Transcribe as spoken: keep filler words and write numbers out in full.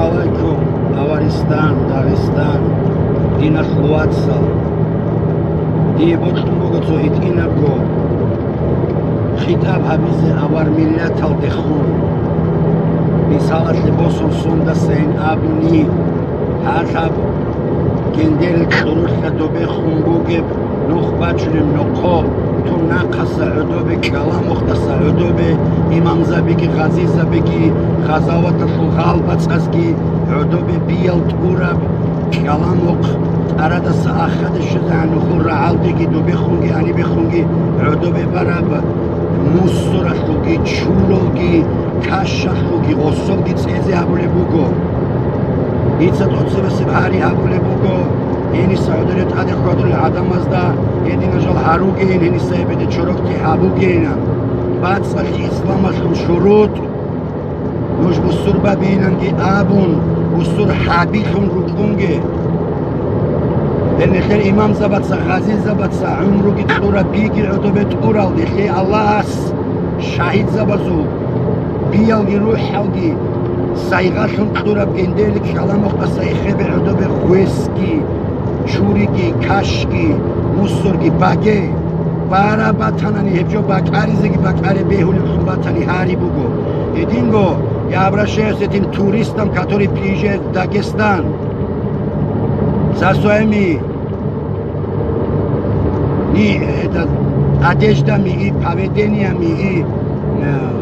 Алайкум, Аваристан, Дагъистан, диналъул вацал. Дие бокьун буго цо гьитӀинабго хитӀаб гьабизе авар миллаталдехун. Мисалалъе босун сундасайин абуни, гьалаб гендерил кьурулъа добехун бугеб нух бачунеб нохъо, тун нахъаса гӀодобе, кӀаламухъдаса гӀодобе, имамзабиги, гъазизабиги, гъазаваталъул гъалбацӀазги гӀодобе биял тӀураб, кӀаламухъ тӀарадаса ахаде щвезегӀан нухул рагӀалдеги добехунги гьанибехунги гӀодобе бараб, мусуралъулги, чуралги, кашалъулги, гъосолги цӀезе гьабулеб буго. Дица тӀоцебесеб гьари гьабулеб буго, гьениса гӀодоре тӀаде хьвадулел гӀадамазда гьединал жал гьаругейин, гьениса гьебеде чорокги гьабугейилан. БацӀцӀалъи исламалъул шурутӀ. Нуж бусурбабийиланги абун, бусур гьабилъун рукӀунге. Гьел нилъер имамзабаца, гъазизабаца гӀумруги кьураб биги гӀодобе тӀурал нилъее Аллагьас шагьидзабазул биялги рухӀалги сайгъалъун кьураб гендерил кӀаламухъдаса эхебе гӀодобе гъвесги, чуриги, кашги, мусорги баге. Бара батанани, гьеб жо бакӀаризеги бакӀаре бегьулеблъун батани гьари буго. Гьединго, я обращаюсь этим туристам, которые приезжают в Дагестан. За своими ни, это, одеждами и поведениями, и, э,